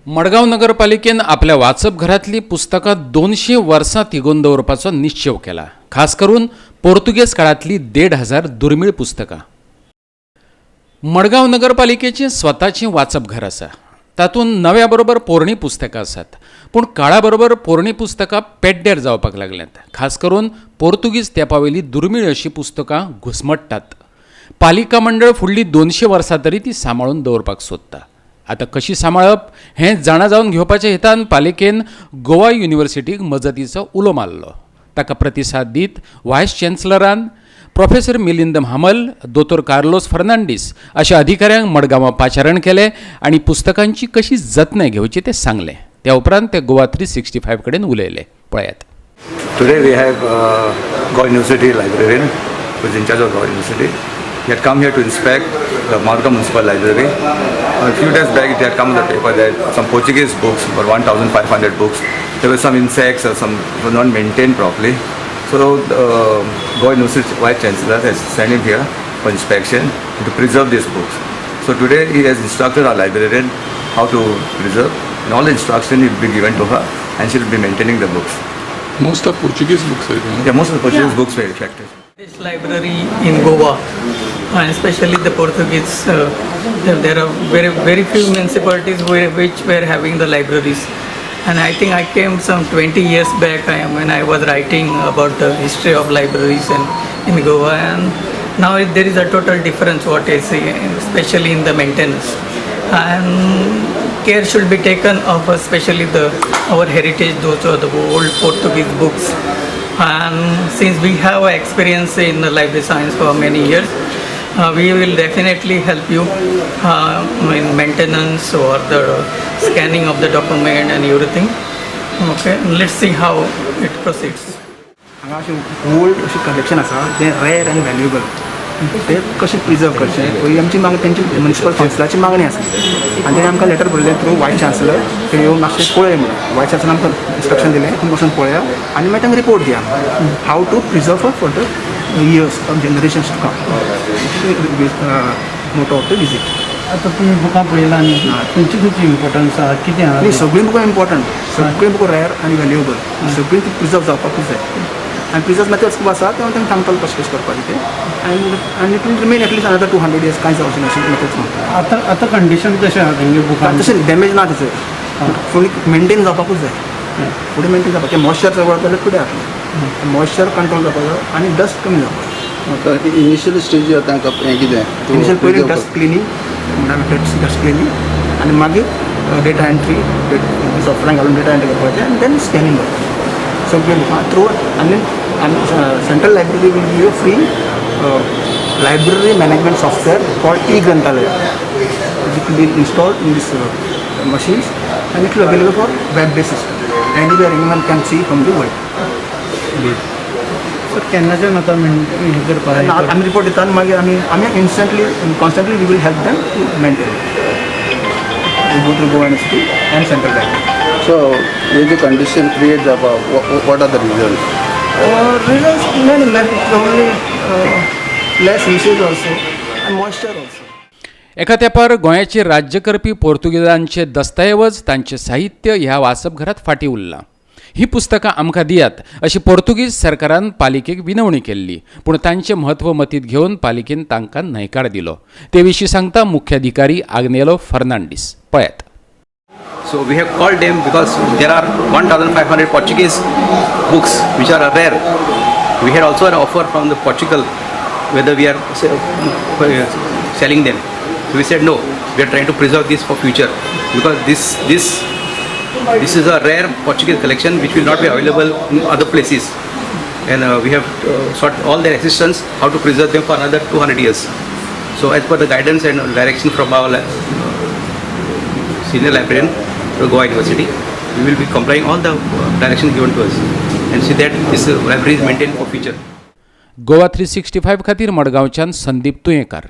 मडगांव नगरपालिकेन आपल्या वाचपघरांतलीं पुस्तकां 200 वर्सां तिगोवन दवरपाचो निश्चेव केला. खास करून पोर्तुगेज काळांतलीं 1500 दुर्मीळ पुस्तकां. मडगांव नगरपालिकेचें स्वताचें वाचपघर आसा. तातूंत नव्या बरोबर पोरणी पुस्तकां आसात, पूण काळा बरोबर पोरणी पुस्तकां पेड्ड्यार जावपाक लागल्यांत. खास करून पोर्तुगीज तेंपावेलीं दुर्मीळ अशीं पुस्तकां घुस्मट्टात. पालिका मंडळ फुडलीं 200 वर्सां तरी ती सांबाळून दवरपाक सोदता. आतां कशी सांबाळप हें जाणा जावन घेवपाच्या हेतान पालिकेन गोवा युनिवर्सिटीक मजतीचो उलो मारलो. ताका प्रतिसाद दीत व्हायस चॅन्सलरान प्रोफेसर मिलिंद म्हामल, दोतोर कार्लोस फर्नांडीस अशा अधिकाऱ्यांक मडगांवां पाचारण केलें आनी पुस्तकांची कशी जतनाय घेवची तें सांगलें. त्या उपरांत ते गोवा 365 कडेन उलयले. पळयात. Today we have Goa University librarian who is in charge of Goa University. He had come here to inspect the Margao Municipal Library. A few days back it had come in the paper that some Portuguese books, about 1,500 books, there were some insects or some were not maintained properly. So the Goa University Vice Chancellor has sent him here for inspection to preserve these books. So today he has instructed our librarian how to preserve, and all the instruction will be given to her and she will be maintaining the books. Most of Portuguese books, I think. Yeah, most of the Portuguese books were affected. This library in Goa, and especially the Portuguese, there are very very few municipalities which were having the libraries. And I think I came some 20 years back when I was writing about the history of libraries in Goa, and now there is a total difference what I see, especially in the maintenance. And care should be taken of especially the our heritage, those are the old Portuguese books. And since we have experience in the library science for many years, we will definitely help you in maintenance or the scanning of the document and everything. Okay, let's see how it proceeds. हांगा अशें old अशें collection आसा जें rare आनी valuable, तें कशें preserve करचें ही आमची मागणी, तेंची म्युनिसिपल कावन्सिलाची मागणी आसा. आनी तेणें आमकां लेटर बरयलें थ्रू वायस चान्सलर, ते येवन मातशें पळय म्हणून. वायस चान्सलर आमकां इन्स्ट्रक्शन दिलें, तुमी वचून पळया आनी मागीर तांकां रिपोर्ट दिया how to preserve for the years of generations to come, motto of the visit. आतां तुमी बुकां पळयला न्ही, खंयची खंयची इम्पोर्टन्स आहा, कितें आहा? न्ही, सगळीं बुकां इम्पॉर्टंट, सगळीं बुकां रेर आनी व्हॅल्युएबल, सगळीं ती प्रिजर्व जावपाकूच जाय. आनी प्रिजर्व मेथड्स खूब आसा, ते हांव तांकां सांगतलो कशें कशें करपाचें तें, आनी it will remain at least another 200 years, कांय जावचें ना अशें मेथड्स म्हणटा. आतां आतां कंडिशन कशें आहा तेंगे बुकां? तशें डॅमेज ना तेचें, फुडें मेंटेन जावपाकूच जाय. फुडें मेंटेन जावपाक तें मॉइश्चर चड जाल्यार फुडें जातलें. मॉइश्चर कंट्रोल जावपाक जाय आनी डस्ट कमी जावपाक जाय. इनिशियल स्टेजी तांकां हें कितें? इनिशियल पयलीं डस्ट क्लिनींग म्हणल्यार डस्ट क्लिनींग आनी मागीर डेटा एंट्री, सॉफ्टवेअर घालून डेटा एंट्री करपाचें आनी देन स्कॅनिंग करपाचें सगळीं बुकां थ्रू. आनी आनी central library will give free library management software called e Granthalaya, it will be installed in this machines and it will available for web based system. Anywhere anyone can see from the world. So केन्नाच्यान आतां हें करपाक? आमी report दिता आनी मागीर आमी instantly, constantly we will help them to maintain go through Goa University and central library. So hey J condition create जावपाक what are the reasons? Reasons many, only less usage also and moisture also. एका तेंपार गोंयाचेर राज्य करपी पोर्तुगेजांचे दस्तऐवज, तांचें साहित्य ह्या वाचपघरांत फाटीं उरलां. ही पुस्तकां आमकां दियात अशी पोर्तुगीज सरकारान पालिकेक विनवणी केल्ली, पूण तांचें म्हत्व मतींत घेवन पालिकेन तांकां न्हयकार दिलो. ते विशीं सांगता मुख्याधिकारी आग्नेलो फर्नांडीस. पळयात. So we have called them because there are 1,500 Portuguese books which are rare. We had also an offer from the Portugal whether we are selling them. So we said no, we are trying to preserve this for future because this is a rare Portuguese collection which will not be available in other places. And we have sought all their assistance how to preserve them for another 200 years. So as per the guidance and direction from our senior librarian to Goa University, we will be complying all the directions given to us and see that this library is maintained for future. Goa 365 खातीर मडगांवच्यान संदीप तुयेंकार.